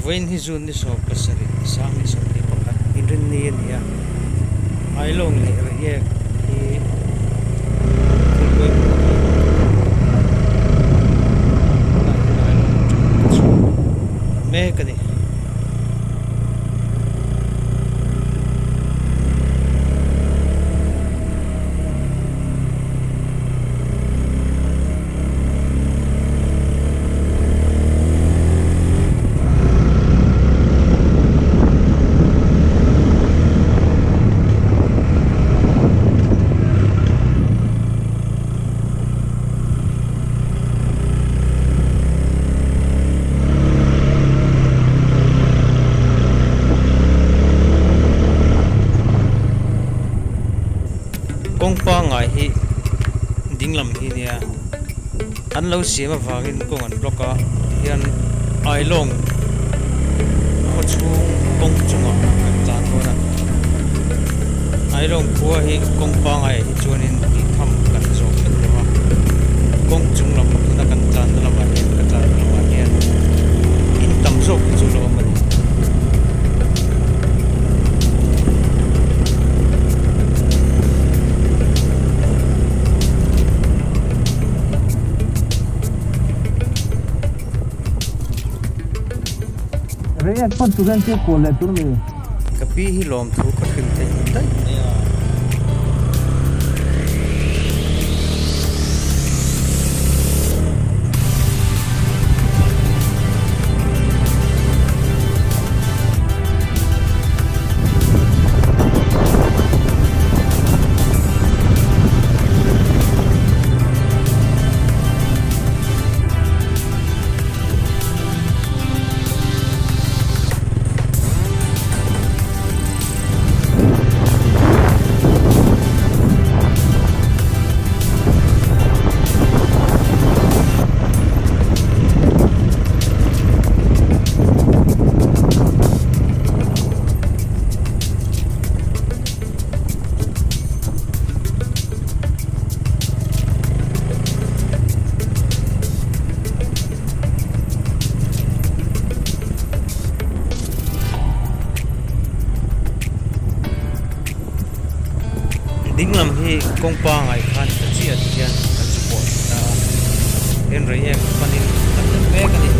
Vawiin hi June ni 17 21 inrinni a ni a, Ailawng leh Reiek hi thil pawimawh tak a ni. Tunah hian Ailawng atangin ka chhuak mek a ni. Kawng pangngai hi dinglam hi nia an lo siam avangin kawng an block a tihian Ailawng khaw chhung kawng chungah kan tlan dawn a Ailawng khua hi kawng pangngai ah hi chuanin tih tham kan zawh vek lo a kawng chung lam tuna kan tlanna lamah hian ka tlanna lamah hian in tam zawk hi chu lo awm a ni. Reiek pawn tu hian thil kual leh tur mi. Ka pi hi lawmthu ka hrilh theih hmu daih mai a. Ding lam hi kawng pangai khan ta chiah ti hian kan chu pawh thei ta a, heng rei em panin kan en mek a ni.